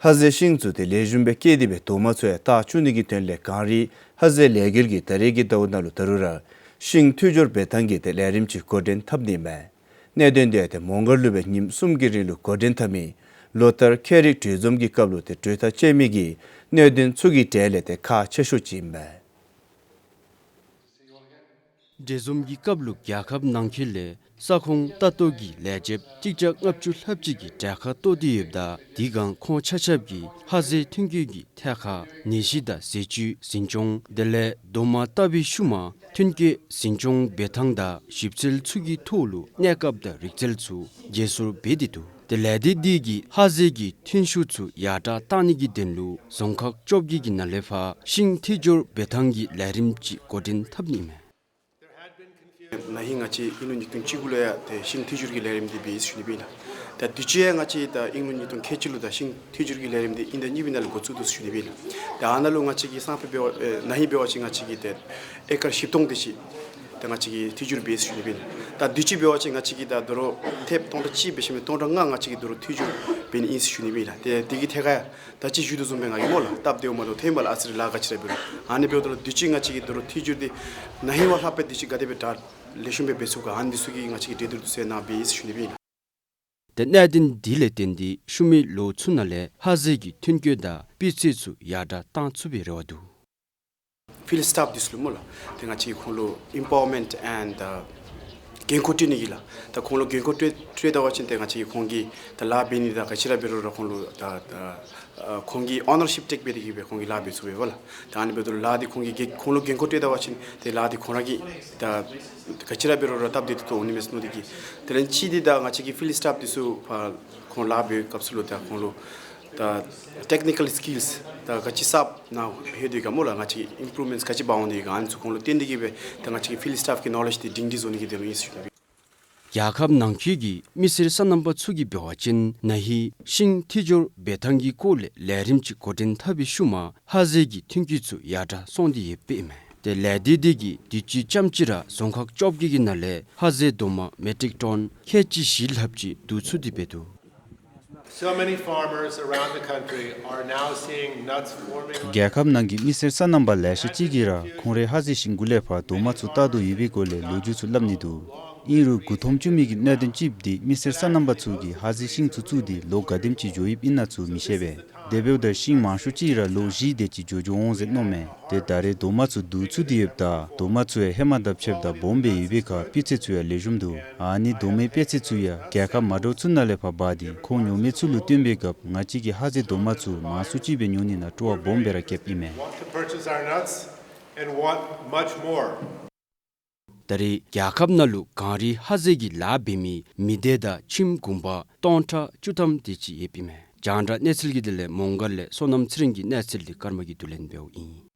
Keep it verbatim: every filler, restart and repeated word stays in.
ཧ་ཟེ་ཤིང་ཚུ་ཏེ་ལེགས་ཤོམ་སྦེ་སྐྱེས་ཏེ་སྦེ་རྡོག་མ་ཚུ་ཡང་བཏགས་བཅུག་ནི་གི་དོན་ལས་གངས་རི་ཧ་ཟེ་ལས་འགུལ་གྱིས་ད་རེས་ཀྱི་ཟླཝ་ནང་ལུ་ད་རུང་ར་ཤིང་འཐུས་སྦྱོར་འབད་ཐངས་ཀྱི་ཏེ་ལས་རིམ་ཅིག་འགོ་འདྲེན་འཐབ་ནི་མས། གནད་དོན་འདི་ཡང་ཏེ་མོང་སྒར་ལུ་སྦེ་ཉིནམ་གསུམ་གྱི་རིང་ལུ་འགོ་འདྲེན་འཐབ་མི་ལོ་ལྟར་ཁྱད་རིག་གྲོས་འཛོམས་ཀྱི་སྐབས་ལུ་ཏེ་གྲོས་ཐག་བཅད་མི་གི་གནད་དོན་ཚུ་གི་གྲས་ལས་ཏེ་ཁག་ཆེ་ཤོས་ཅིག་ཨིན་མས། གྲོས་འཛོམས་ཀྱི་སྐབས་ལུ་རྒྱལ་ཁབ་ནང་འཁོད་ལས་ས་ཁོངས་ལྟ་རྟོག་གི་ལས་བྱེདཔ་གཅིག་བརྒྱ་ལྔ་བཅུ་ལྷགཔ་ཅིག་གིས་གྲལ་ཁར་གཏོགས་ཏེ་ཡོདཔ་ད་དེ་སྒང་ཁོང་ཆ་ཁྱབ་ཀྱིས་ཧ་ཟེ་ཐོན་སྐྱེད་ཀྱི་ཐད་ཁར་ནད་གཞི་དང་ཟས་བཅུད་འཛིན་སྐྱོང་དེ་ལས་རྡོག་མ་བཏགས་པའི་ཤུལ་མ་ཐོན་སྐྱེད་འཛིན་སྐྱོང་འབད་ཐངས་དང་ཞིབ་འཚོལ་ཚུ་གི་ཐོག་ལུ་གནས་སྐབས་དང་རིག་རྩལ་ཚུ་བརྗེ་སོར་འབད་དེ་འདུག། ཏེ་ལས་སྡེ་འདི་གིས་ཧ་ཟེ་གི་ཐོན་ཤུགས་ཚུ་ཡར་དྲག་གཏང་ནི་གི་དོན་ལུ་རྫོང་ཁག་བཅོ་བརྒྱད་ཀྱི་ནང་ལས་ཕར་ཤིང་འཐུས་སྦྱོར་འབད་ཐངས་ཀྱི་ལས་རིམ་ཅིག་འགོ་འདྲེན་འཐབ་ནི་མས། ན་ཧིང་ང་བཅས་དབྱིན་ལོ་ཉིས་སྟོང་བཅུ་དགུ་ལུ་ཡང་ཏེ་ཤིང་འཐུས་སྦྱོར་གྱི་ལས་རིམ་འདི་འབད་ཡི་ཟེར་ཞུ་ནི་ཨིན་ལགས། ད་དུས་ཅི་ཡང་ང་བཅས་ད་དབྱིན་ལོ་ཉིས་སྟོང་ཁལ་གཅིག་ལུ་ད་ཤིང་འཐུས་སྦྱོར་གྱི་ལས་རིམ་འདི་དབྱིན་ཟླ་གཉིས་པའི་ནང་ལུ་འགོ་བཙུགས་འདུག་ཟེར་ཞུ་ནི་ཨིན་ལགས། ད་ཨ་ནཱ་ལུ་ང་བཅས་ཀྱིས་སང་ཕོད་འབད་བ་ཨེ་ན་ཧིང་འབད་བ་ཅིན་ང་བཅས་ཀྱིས་ཏེ་ཨེ་ཀར་བཞི་སྟོང་དེ་ཅིག་ད་ང་བཅས་ཀྱིས་འཐུས་སྦྱོར་འབད་ཡི་ཟེར་ཞུ་ནི་ཨིན་ལགས། ད་དུས་ཅི་འབད་བ་ཅིན་ང་བཅས་ཀྱིས་ད་དོ་རུང་ཐེབས་སྟོང་ཕྲག་གཅིག་འབད་ཞིནམ་སྟོང་ཕྲག་ལྔ་ང་བཅས་ཀྱིས་དོ་རུང་འཐུས་སྦྱོར་འབད་ནི་ཨིན་ཟེར་ཞུ་ནི་ཨིན་ལགས། ཏེ་དེ་གི་ཐད་ཁར་ད་ཅི་ཞུ་དོ་བཟུམ་སྦེ་ང་གིས་སྨོ་ལགས། སྟབས་བདེཝ་མ་བདེཝ་ཐོནམ་ལས་ཨ་ཙི་རེ་ལཱ་ག་ཅི་ར་འབད་རུང་ཨ་ནི་འབདཝ་ད་ལུ་དུས་ཅི་ང་བཅས་ཀྱིས་དོ་རུང་འཐུས་སྦྱོར་འདི་ན་ཧིང་བ་ལྷགཔ་སྦེ་དུས་ཅི་ག་དེ་སྦེ་དྲག་ལེགས་ཤོམ་སྦེ་འབད་ཚུགས་ག་ཨ་ནི་འདི་ཚུ་གི་ང་བཅས་ཀྱིས་གྲོས་བསྡུར་འདི་ཚུ་ཡང་གནང་འབད་ཡི་ཟེར་ཞུ་ནི་ཨིན་ལགས། ཏེ་གནད་དོན་འདི་ལས་བརྟེན་ཏེ་ཤུལ་མའི་ལོ་ཚུ་ནང་ལས་ཧ་ཟེ་གི་ཐོན་སྐྱེད་དང་སྤུས་ཚད་ཚུ་ཡར་དྲག་གཏང་ཚུགས་པའི་རེ་བ་འདུག། ཕིལཌ་སི་ཊཱཕ་འདི་ཚུ་ལུ་སྨོ་ལགས། ཏེ་ང་བཅས་ཁོང་ལུ་ཨེམ་པ་ཝར་མེནཊ་ཨེནཌ་འགན་ཁུར་སྤྲོད་ནི་གི་ལགས། ད་ཁོང་ལུ་འགན་ཁུར་སྤྲོད་སྤྲོད་ད་པ་ཅིན་ཏེ་ང་བཅས་ཁོང་གིས་ད་ལཱ་འབད་ནི་དང་ག་ཅི་ར་འབད་རུང་ར་ཁོང་ལུ་ད་ད་ཨ་ཁོང་གིས་ཨོ་ནར་ཤིཔ་ཊེཀ་འབད་དེ་གིས་སྦེ་ཁོང་གིས་ལཱ་འབད་ཚུགས་པས་ལགས། ད་ཨ་ནི་འབདཝ་ད་ལུ་ལཱ་འདི་ཁོང་གིས་གེ་ཁོང་ལུ་འགན་ཁུར་སྤྲོད་ད་པ་ཅིན་ཏེ་ལཱ་འདི་ཁོང་ར་གིས་ད་ག་ཅི་ར་འབད་རུང་ར་སྟབས་བདེ་ཏོག་ཏོ་འོང་ནི་མས་ཟེར་མནོ་སྟེ་གིས། དེ་ལས་གཅིག་འདི་ད་ང་བཅས་ཀྱི་ཕིལཌ་སི་ཊཱཕ་འདི་ཚུ་ཕར་ཁོང་ལཱ་འབད་བའི་སྐབས་སུ་ལུ་ད་ཁོང་ལུ་ད་ཊེཀ་ནི་ཀཱལ་སི་ཀིལསི་ད་ག་ཅི་གསརཔ་ནང་ལྷོད་དེ་ག་སྨོ་ལགས། ང་བཅས་ཨིམ་པུ་རུབ་མེནཊསི་ག་ཅི་འབག་འོང་དེ་ག་ཨ་ནི་ཚུ་ཁོང་ལུ་བསྟན་ཏེ་གིས་སྦེ་ད་ང་བཅས་ཀྱི་ཕིལཌ་སི་ཊཱཕ་གི་ནོ་ལེཇ་འདི་སྒྲིང་སྒྲི་བཟོ་ནི་གི་དོན་ལུ་ཨིན་ཟེར་ཞུ་ནི། རྒྱལ་ཁབ་ནང་འཁོད་ཀྱི་མི་སེར་སོ་ནམ་པ་ཚུ་གིས་འབད་བ་ཅིན་ན་ཧིང་ཤིང་འཐུས་སྦྱོར་འབད་ཐངས་ཀྱི་སྐོར་ལས་ལས་རིམ་ཅིག་འགོ་འདྲེན་འཐབ་པའི་ཤུལ་མ་ཧ་ཟེ་གི་ཐོན་སྐྱེད་ཚུ་ཡར་དྲག་སོང་སྟེ་ཡོདཔ་ཨིན་མས། ཏེ་ལས་སྡེ་འདི་གིས་དུས་ཅི་ཙམ་ཅིག་ར་རྫོང་ཁག་བཅོ་བརྒྱད་ཀྱི་ནང་ལས་ཧ་ཟེ་རྡོག་མ་མེ་ཊིག་ཊོན་ཁལ་གཅིག་བཞི་ལྷགཔ་ཅིག་བསྡུ་ཚུགས་ཏེ་འབད་འདུག། So many farmers around the country are now seeing nuts forming on རྒྱལ་ཁབ་ནང་གི་མི་སེར་སོ་ནམ་པ་ལེ་ཤ་ཅིག་གིས་ར་ཁོང་རའི་ཧ་ཟེ་ཤིང་གུ་ལས་ཕར་རྡོག་མ་ཚུ་བཏགས་དོ་ཡོད་པའི་སྐོར་ལས་ལོ་རྒྱུས་ཚུ་སླབ་ནི་འདུག། ཨིན་རུང་མགུ་འཐོམ་བཅུག་མི་གི་གནད་དོན་ཅིག་འདི་མི་སེར་སོ་ནམ་པ་ཚུ་གིས་ཧ་ཟེ་ཤིང་ཚུ་བཙུགས་ཏེ་ལོ་ག་དེམ་ཅིག་འགྱོ་ཡོདཔ་ཨིན་ན་ཚུ་མི་ཤེས་པས། དེ་འབདཝ་ད་ཤིང་མང་ཤོས་ཅིག་ར་ལོ་བཞི་དེ་ཅིག་འགྱོ་འགྱོཝ་འོང་ཟེར་མནོཝ་མས། ཏེ་ད་རེས་རྡོག་མ་ཚུ་བསྡུ་ཚུགས་ཏེ་ཡོདཔ་ད་རྡོག་མ་ཚུ་ཡང་ཧེ་མ་དང་ཕྱདཔ་ད་སྦོམ་སྦེ་ཡོད་པའི་ཁར་སྤུས་ཚད་ཚུ་ཡང་ལེགས་ཤོམ་འདུག། ཨ་ནི་རྡོག་མའི་དཔེ་ཚད་ཚུ་ཡང་རྒྱལ་ཁབ་མ་འདྲཝ་ཚུ་ནང་ལས་ཕར་འབག་སྟེ་ཁོང་ཉོ་མི་ཚུ་ལུ་སྟོན་པའི་སྐབས་ང་བཅས་ཀྱི་ཧ་ཟེ་རྡོག་མ་ཚུ་མང་སུ་ཅིག་སྦེ་ཉོ་ནི་ནང་སྤྲོ་བ་སྦོམ་སྦེ་ར་བསྐྱེདཔ་ཨིན་མས། Want to purchase our nuts and want much more. ད་རེས་རྒྱལ་ཁབ་ནང་ལུ་གངས་རི་ཧ་ཟེ་གི་ལཱ་འབད་མི་མི་སྡེ་དང་ཁྱིམ་གུང་པ་སྟོང་ཕྲག་བཅུ་ཐམ་དེ་ཅིག་ཡོདཔ་ཨིན་མས། རྒྱང་བསྒྲགས་གནས་ཚུལ་གྱི་དོན་ལས་མོང་སྒར་ལས་བསོད་ནམས་ཚེ་རིང་གི་གནས་ཚུལ་འདི་ཀརྨ་གིས་བསྡུ་ལེན་འབདཝ་ཨིན།